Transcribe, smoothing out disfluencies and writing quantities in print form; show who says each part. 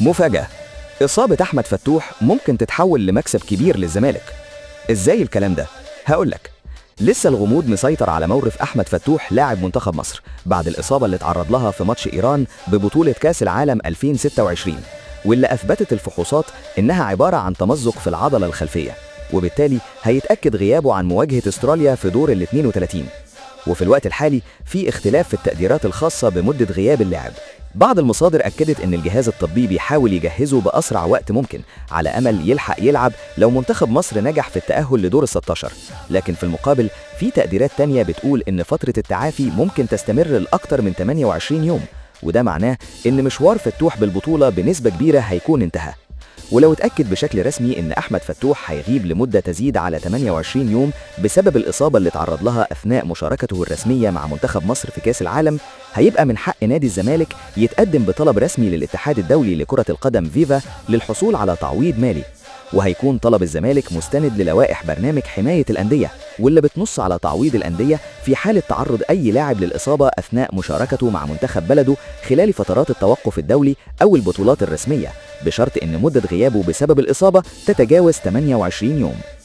Speaker 1: مفاجأة، إصابة أحمد فتوح ممكن تتحول لمكسب كبير للزمالك. إزاي الكلام ده؟ هقولك. لسه الغموض مسيطر على موقف أحمد فتوح لاعب منتخب مصر بعد الإصابة اللي اتعرض لها في ماتش إيران ببطولة كأس العالم 2026، واللي أثبتت الفحوصات إنها عبارة عن تمزق في العضلة الخلفية، وبالتالي هيتأكد غيابه عن مواجهة استراليا في دور ال 32. وفي الوقت الحالي في اختلاف في التقديرات الخاصة بمدة غياب اللاعب. بعض المصادر أكدت إن الجهاز الطبي بيحاول يجهزه بأسرع وقت ممكن على أمل يلحق يلعب لو منتخب مصر نجح في التأهل لدور ال 16، لكن في المقابل في تقديرات تانية بتقول إن فترة التعافي ممكن تستمر لأكتر من 28 يوم، وده معناه إن مشوار فتوح بالبطولة بنسبة كبيرة هيكون انتهى. ولو اتأكد بشكل رسمي إن أحمد فتوح هيغيب لمدة تزيد على 28 يوم بسبب الإصابة اللي اتعرض لها أثناء مشاركته الرسمية مع منتخب مصر في كأس العالم، هيبقى من حق نادي الزمالك يتقدم بطلب رسمي للاتحاد الدولي لكرة القدم فيفا للحصول على تعويض مالي. وهيكون طلب الزمالك مستند للوائح برنامج حماية الأندية، واللي بتنص على تعويض الأندية في حالة تعرض أي لاعب للإصابة أثناء مشاركته مع منتخب بلده خلال فترات التوقف الدولي أو البطولات الرسمية، بشرط إن مدة غيابه بسبب الإصابة تتجاوز 28 يوم.